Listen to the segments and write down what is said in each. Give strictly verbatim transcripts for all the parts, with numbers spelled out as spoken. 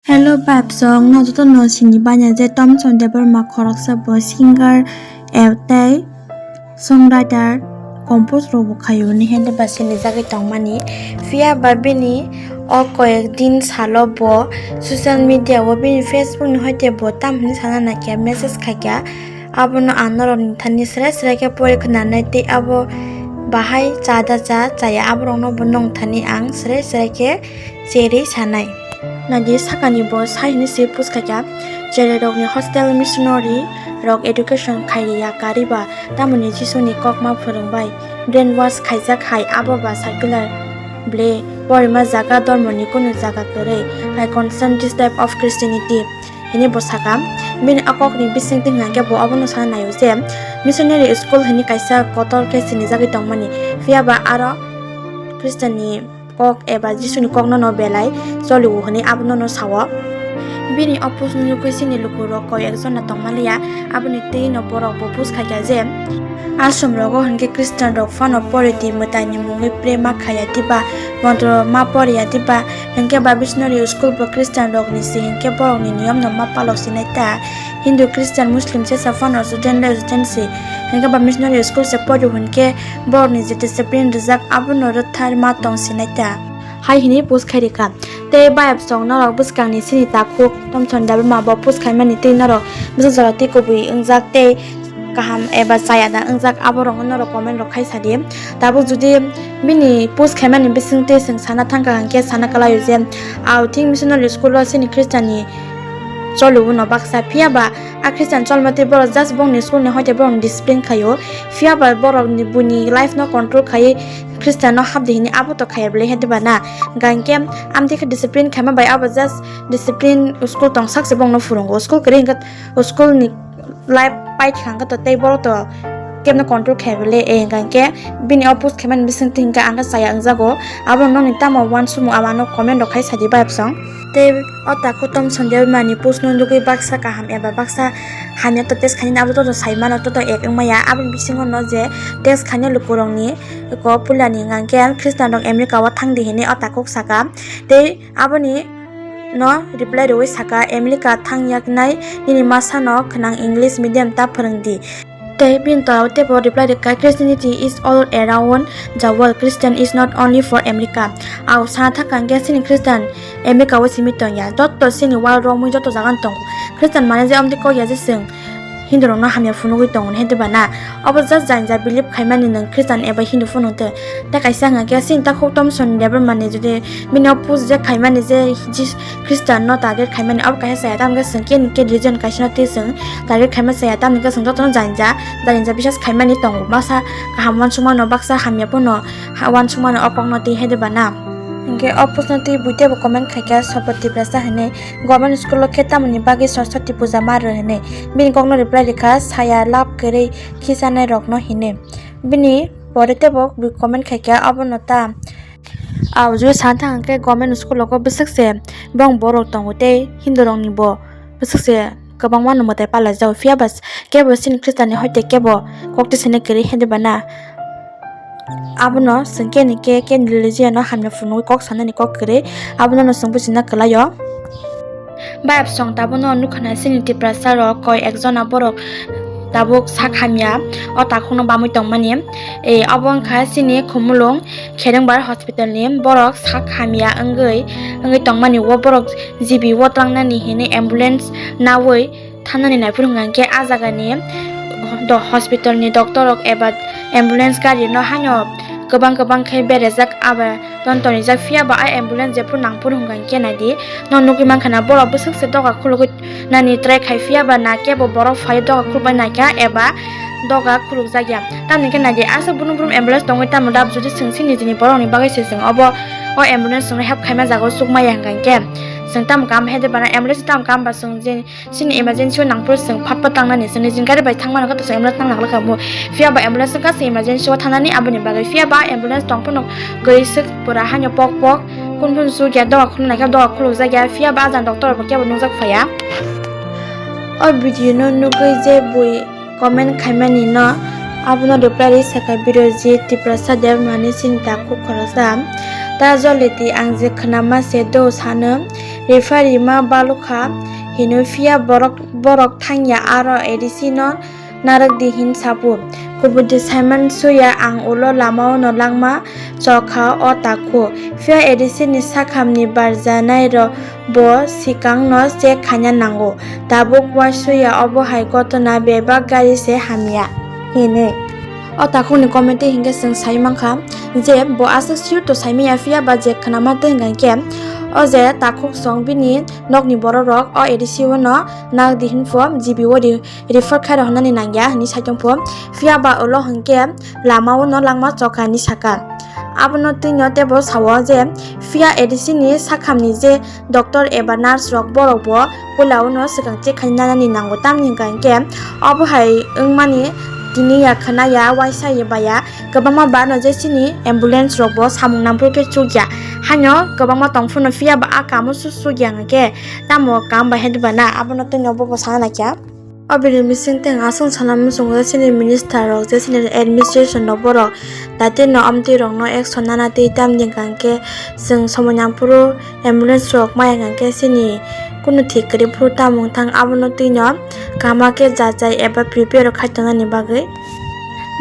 Hello vibes, chwng no joto no sini banya je Tomson Debbarma khoroksa bo singer, eh, tei songwriter, compose rok bo khaio ni hwnde ba sini jagwi tongmani. Phiya ba bini o koyek din salo bo social media o bini Facebook ni hoite bo tam hwnwi sana naikha, message khaikha. Abono ang norokni thani srai srai khe pori khwnanai tei abo bahai cha da cha chaya aborokno bo nong thani ang srai srai khe cherwi sanai. Nadi sakani bo sai hwnwi se post khaikha, "Cherai rokni hostel missionary rok education khairiya kariba, tamoni Jisuni kokma phwrwngbai brainwash khaijak hai abo ba circular ble porima jaga dormoni kunu jaga kwrwi. I condemn this type of Christianity," hwnwi bo sakha. Bini a kokni bisingtwi hwnkhe bo abono sana naio je missionary school hwnwi kaisa kotor khe sinijagwi tongmani, phiya ba aro Khristianni kok eba Jisuni kokno no belai choliwo hwnwi abono no sao. Bini o post no nugwi chini lukurok koi ekjonna tongmaliya, aboni twi no borok bo post khaikha je, "Ashram rogo hwnkhe Khristian rok phano poriti mwtaini mungwi pre ma khaiya diba, montro ma poriya diba, hwnkhe ba missionary school bo Khristian rokni se hwnkhe borokni niyom no ma palok sinai ta, Hindu, Khristian, Muslim sesa phano student le student se hwnkhe ba missionary school se pori hwnkhe borokni je discipline rijak abono rwthar ma tong sinai ta," hai hwnwi post khai rikha. Tei bayapsong norok bwskangni chini takhuk Tomson Debbarma bo post khaimani tei norok bwsajora tei kubui wngjak tei kaham eba chaya da wngjak aborokno norok comment rok khai sadi. Tabuk judi bini post khaimani bisingtwi chwng sana thangkha hwnkhe sana kwlaio je, "Ao thik missionary school o chini Khristianni choliwo no baksa, phiya ba a Khristian cholma tei borok just bongni school ni hoite borokni discipline khaio, phiya ba borokni buini life no control khaiwi Khristian no hapdi hini abo to khaiya bwle he diba na? Hwnkhe amtwi khe discipline khaima bai abo just discipline school tong sak se bongno phurungo, school kwrwi hwnkhe school ni life pai thang khe to tei borok to kebno control khaiya bwle." E hwnkhe bini o post khaimani bisingtwi hwnkhe ang khe chaya wngjago, abo nokni tamo uansukmung abo ano comment rok khai sadi bayapsong. Tei o takhuk Tomson Debbarmani post no nugwi baksa kaham eba baksa hamya to test khainani abo to sai mano, to ek wngmaya. Aboni bisingo no je test khainai lukurokni ko puilani hwnkhe Khristian rok America o thangdi hinwi o takhuk saka. Tei aboni no reply rwui saka, "America thang yaknai nini masa no khwnang English medium ta phwrwngdi." Tei bini tola o teibo reply rwkha, "Christianity is all around the world. Christian is not only for America." Ao sana thangkha hwnkhe chini Khristian America o simi tongya, joto chini world romwi joto jaga no tongo. Khristian mane je amtwi kokya je chwng Hindu rokno hamya phunugwi tongo he diba na? Obo just jani ja believe khaimani nwng Khristian eba Hindu phunuk twi. Tei kaisa hwnkha khe chini takhuk Tomson Debbarmani jodi bini o post je khaimani je Jis-, Khristian no target khaimani obo kaisa chaya, tamni khe chwng khe religion kaisa no twi chwng target khaima chaya, tamni khe chwng jotono jani ja, jani ja bisas khaimani tongo. Baksa kaham uansukmano, baksa hamya phano ha-, uansukmano o kokno twi he diba na? Hwnkhe o post no twi bui teibo comment khaikha, "Sobo Tiprasa," hinwi, "Government school o khe tamoni bagwi Saraswati puja ma rw?" hinwi. Bini kokno reply rikha, "Saya lab kwrwi khisanai rokno," hinwi. Bini pore teibo bui comment khaikha, obono ta. Ao jodi sana thang khe government school o kok bwswk se bong borok tongo tei Hindu rokni bo bwswk se kwbangma no mwtai palaijao, phiya ba kebo chini Khristian ni hoite kebo kok tisani kwrwi he diba na? Abono chwng khe ni khe, khe ni religion no hamya phunugwi kok sanani kok kwrwi, abono no chwng buchina kwlaio. Bayapsong tabukno nukha na chini Tiprasa rok koi ekjona borok tabuk sak hamya o takhukno bamwi tongmani. E, obo wngkha chini Khumulwng Kherengbar hospital ni borok sak hamya wngwi, wngwi tongmani o borok G B o tlangnani hinwi ambulance nawi thanani naiphuru hwnkha khe a jagani do-, hospital ni doctor rok eba ambulance gari no haino kwbang kwbang khe berajak aba ton tonrijak, phiya ba a ambulance jephuru nangphuru hwnkha khe naidi no nugwi mankha na borok bwswk se doga khulugwi nani try khai, phiya ba na kebo borok phai doga khulukbai naikha eba doga khulukjakya. Tamni khe naidi aswk brum brum ambulance tongwi tamo dab jodi chwng chini nijini borokni bagwi se chwng obo o ambulance chwngno help khaima jagao chukmaya hwnkha khe chwng tamo kam he de bana ambulance tamo kam ba chwng je Chini emergency o nangphuru chwng phatpha tangnani, chwng nijini gari bai thangmano khe to chwng ambulance nang nangla kha bo. Phiya ba ambulance wngkha chwng emergency o thanani aboni bagwi. Phiya ba ambulance tong phano gwi swk pura haino pok pok. Kun phano chukya, doga khuluk naikhe doga khulukjakya. Phiya ba ajang doctor rok bo kebo nukjak phaiya. O video no nugwi je bui comment khaimani no abono reply ri sakha Birojit Tiprasa Debbarmani chini takhuk khoroksa. Ta joliti ang je khwnama se do sano. Referee ma balukha hinwi, phiya borok, borok thangya aro A D C no narwk di hin sabu. Kubui di saiman suya ang ulo lamao no langma chokha o takhuk. Phiya A D C ni sakhamni barjanai ro bo sikang no check khaina nango. Tabuk uaisuya obo hai gotona bebak gari se hamya hinwi. O takhukni committee hinkhe chwng sai mankha je bo aswk sure to saimanya, phiya ba je khnama twi hinkha hinkhe o je takhuk song bini nokni borok rok o A D C o no narwk di hinpho G B o ri-, refer khairok hwnani nangya hinwi saitongpho. Phiya ba ulo hinkhe lamao no langma chokha hinwi sakha. Abono twino teibo sao je phiya A D C ni sakhamni je doctor eba nurse rok borok bo puila uno swkang check khainani nango, tamni hwnkha hinkhe obo hai wngmani tini ya khwnaya, uaisa ya baya kwbangma barno je chini ambulance rok bo samung nangphuru khe chukya, haino kwbangma tongphuru phiya ba a kamo su chukya hwnkhe tamo kam bai hai bana, abono twino bobo sana naikha. O bini bising tei aswk sana muchungo je chini minister rok, je chini administration rok borok, datino amtwi rokno action nana tei tamni hwnkha hinkhe chwng somoi nangphuru ambulance rok maya hwnkha hinkhe chini kunu thik kwrwi phuru tamo wngthang, abono twino kaham khe jajai eba prepare khai tongnani bagwi.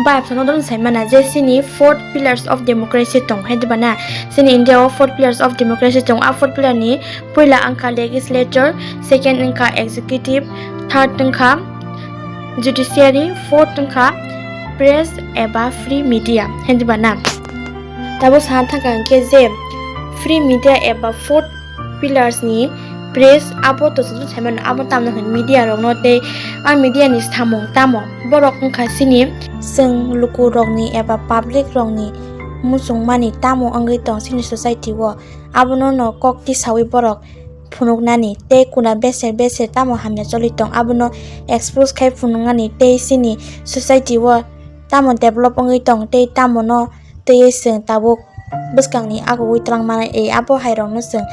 Bai absano dong sai mana je chini four pillars of democracy tong hai diba na? Chini India o four pillars of democracy tong, a four pillar ni puila wngkha legislature, second wngkha executive, third wngkha judiciary, fourth wngkha press eba free media, hindiba na? Tabuk sana thangkha hinkhe je free media eba fourth pillars ni press, abo to chwng sai mano, abo tamno hwn media rokno tei a media ni samung tamo borok wngkha chini. Chwng luku rokni eba public rokni muchungmani tamo wngwi tong chini society o, abono no kok tisawi borok phunuknani tei kuna beser beser tamo hamya choli tong, abono expose khai phunuknani tei chini society o tamo develop wngwi tong tei tamo no twiwi chwng tabuk bwskangni agugwi twlang manai, e, abo hai rokno chwng,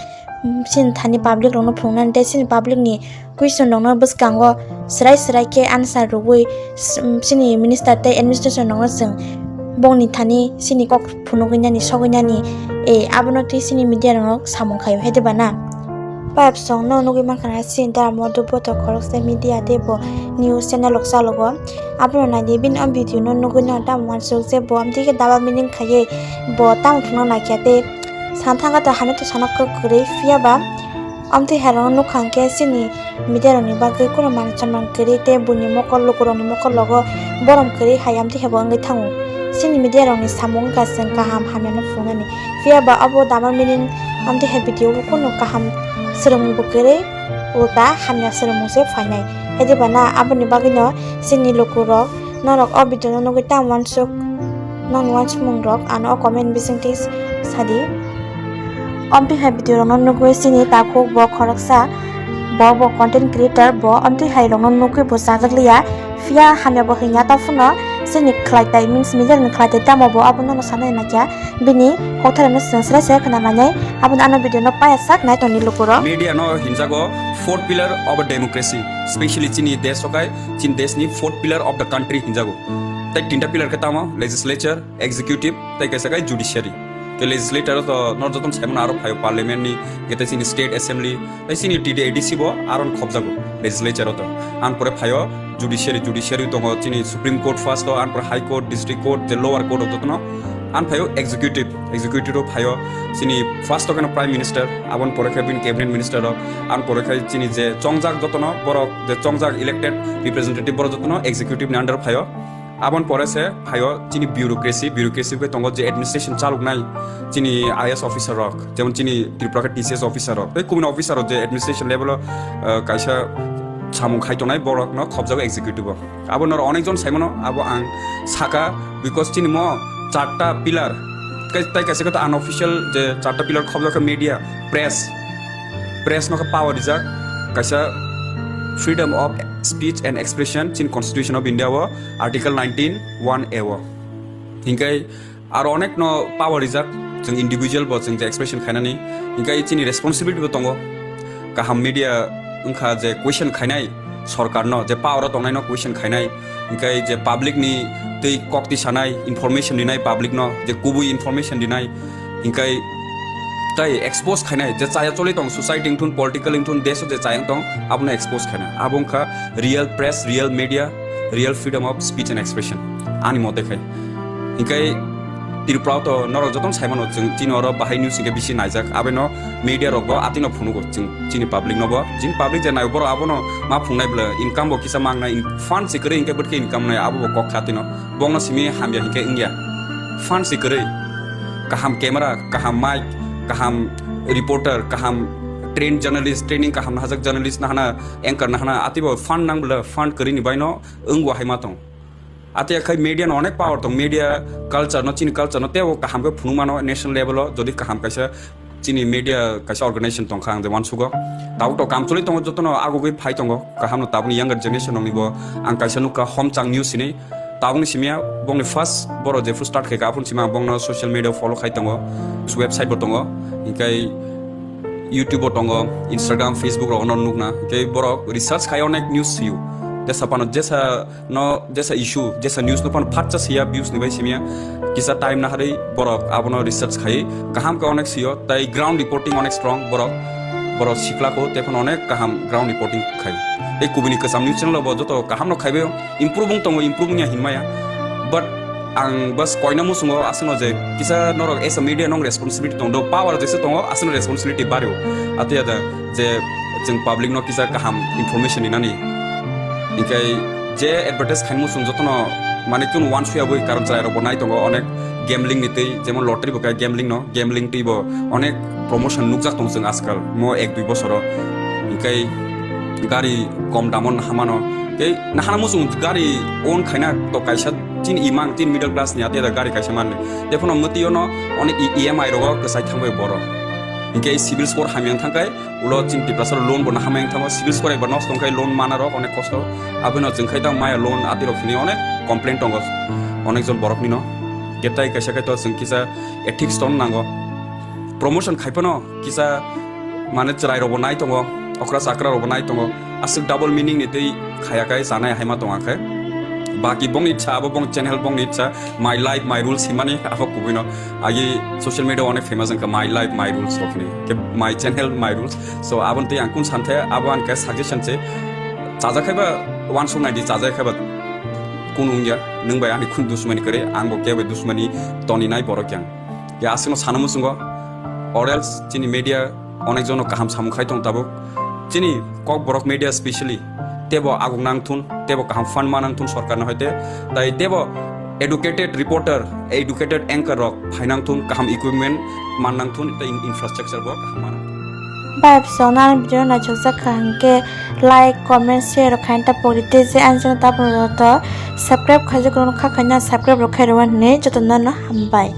mm, chini thani public rokno phunuknani tei chini public ni question rokno bwskango swrai swrai khe answer rwui, s-, mm, chini minister tei administration rokno chwng bongni thani chini kok phunugwi nani, sogwi nani, e, abono twi chini media rokno samung khaio, hai diba na? Pipe song no nugwi mankha na chini dara modu boto khoroksa media tei bo news channel rok chalogo. Abono naidi bini o video no nugwi no tamo uansuk je bo amtwi khe double meaning khaiwi bo tamo phunukna naikha tei sana thangkha ta hamya to sana kwk kwrwi, phiya ba amtwi hai rokno nukha hinkhe chini media rokni bagwi kunu man sonman kwrwi tei buini mokol lukurokni mokol logo borom kwrwi hai amtwi hai bo wngwi thango. Chini media rokni samung wngkha chwng kaham hamyano phunuknani, phiya ba obo double meaning amtwi hai video o kunu kaham swrwngmung bo kwrwi, ulta hamya swrwngmung se phainai. Hai diba na? Aboni bagwino chini lukurok norok o video no nugwi tamo uansuk, nokni uansukmung rok ano o comment bisingtwi sadi. Amtwi hai video rokno nugwi chini takhuk bo khoroksa, bo bo content creator, bo amtwi hai rokno nugwi bo chajak liya, phiya hamya bo hwnya ta phano chini khlai tai means media ni khlai tai tamo bo abono no sanai naikha. Bini koktharano chwng srai srai khna manai, abono ano video no paya sak nai tongni lukurok. Media no hinjago fourth pillar of a democracy, specially chini desh sokai, chini desh ni fourth pillar of the country hinjago. Tai tinta pillar khe tamo, legislature, executive, tai kaisa kai judiciary. Te legislature to nor joton saimano aro phaio parliament ni, kete chini state assembly, tai chini T D A D C bo aron khobjago legislature to. An pore phaio judiciary, judiciary tongo chini Supreme Court first o, an pore High Court, District Court, je lower court o jotono. An phaio executive, executive o phaio chini first o keno Prime Minister, abon pore khe bini cabinet minister rok, an pore khe chini je chongjak jotono borok, je chongjak elected representative borok jotono executive ni under o phaio. Abon pore se phaio chini bureaucracy, bureaucracy khe tongo je administration chaloknai chini I A S officer rok, jemon chini Tripura khe T C S officer rok, tei kubun officer rok je administration level o, uh, kaisa samung khai tongnai borok no khobjago executive o. Abo noro onek jon saimano, abo ang saka, because chini mo charta pillar, kai-, tai kaisa khe unofficial je charta pillar khobjak khe media, press, press no khe power rijak, kaisa freedom of speech and expression chini Constitution of India o Article nineteen one A o. Hinkai aro onek no power rijak, chwng individual bo chwng je expression khainani, hinkai chini responsibility bo tongo. Kaham media wngkha je question khainai sorkar no, je power o tongnai no question khainai, hinkai je public ni tei kok tisanai, information rinai public no, je kubui information rinai, hinkai Tai expose khainai je chaya choli tong, society wngthun, political wngthun, desh o je chaya tong, abono expose khainai. Abo wngkha real press, real media, real freedom of speech and expression. Ani mote khai. Hinkhe Tripura to norok jotono saimano chwng chini oro bahai news hinkhe bisi naijak. Abeno media rok bo atino phunugo chwng chini public no bo. Chini public je nayo borok abono ma phungnai bwle income bo kisa mangnai, in-, fund se kwrwi hinkhe bwtwi income nai abo bo kok kha tino. Bongno simi hamya hinkhe wngya. Fund se kwrwi. Kaham camera, kaham mic, kaham reporter, kaham trained journalist, training kaham nahajak journalist nahana, anchor nahana, atibo fund nang bwle fund kwrwi ni baino wngwa hai ma tong. Ate khai media no onek power tong, media culture no, chini culture no tebo kaham khe phunuk mano national level o, jodi kaham kaisa chini media kaisa organization tong kha ang je uansugo. Tabuk to kam choli tongo, jotono agugwi phai tongo, kaham no tabukni younger generation rok ni bo ang kaisa nukha Homchang News hinwi, tabukni simi ya bongni first boro jephru start khaika aphun simi ang bongno social media follow khai tongo, website bo tongo, hinkhe YouTube bo tongo, Instagram, Facebook rok no nukna, hinkhe borok research khai onek news sio, jesa pano jesa no jesa issue, jesa news no phano phatsa siya views ni bai simya. Kisa time naharwi borok abono research khai kaham khe onek sio, tai ground reporting onek strong borok, borok sikla ko te phano onek kaham ground reporting khai. Tei kubuni kwcham news channel bo joto kaham no khaibai improve wng tongo, improve wngya hinmaya. But ang bas koina musungo aswkno je kisa norok as a media nong responsibility tong do, power jesa tongo aswkno responsibility bario. Ate ada je chwng public no kisa kaham information rinani. Hinkhe je advertise khaimung chwng jotono mane kunu uansukya bwi, karon chwrairok bo nai tongo onek gambling ni twi, jemon lottery bo khe gambling no, gambling twi bo onek promotion nukjak tongo chwng ajkal mo ek dui bosoro. Hinkhe gari kom damo nahamano, tei nahana muchung gari own khaina to kaisa chini imang chini middle class ni ate da gari kaisa manli. Tephano mwtwi ono onek E M I rogo kwchai thangbai borok. Hinkhe civil score hamya thangkhai, ulo chini Tiprasa loan bo nahama wng thango, civil score ekbar nosto wngkhai, loan mana rok onek kosto. Abono chwng khai tang maya loan ati rok hini onek complain tongo, onek jon borok nino. Ketai kaisa khai to chwng kisa ethics ton nango. Promotion khai phano kisa mane chwrai rok bo nai tongo, okra chakra rok bo nai tongo. Aswk double meaning ni tei khaya khai chanai hai ma tong khe. Baki bongni cha abo bong channel bongni cha my life my rules himani abo kubui no. Agi social media onek famous wngkha my life my rules rok hinwi. Ke my channel my rules. So, aboni tei ang kun santhe, abo ang khe suggestion se. Chajakhaiba uansuk naidi, chajakhaiba kun wngya, nwng bai ani khun dusmani kwrwi, ang bo kebo dusmani toni nai borok yang. Ya aswkno sana muchungo, or else chini media onek jono kaham samung khai tong tabuk. Chini Kokborok media specially tebo aguk nang thun, tebo kaham fund ma nang thun sorkar no hoite, tai tebo educated reporter, educated anchor rok phainang thun, kaham equipment man nang thun, tei in-, infrastructure bo kaham ma nang thun. Bai bwswk nang video naithok jak kha hwnkhe like, comment, share rok khaina ta pori tei je ani channel tabuk rok to subscribe khaijak rok kha khaina subscribe rok khai rw hwnwi jotono no hambai.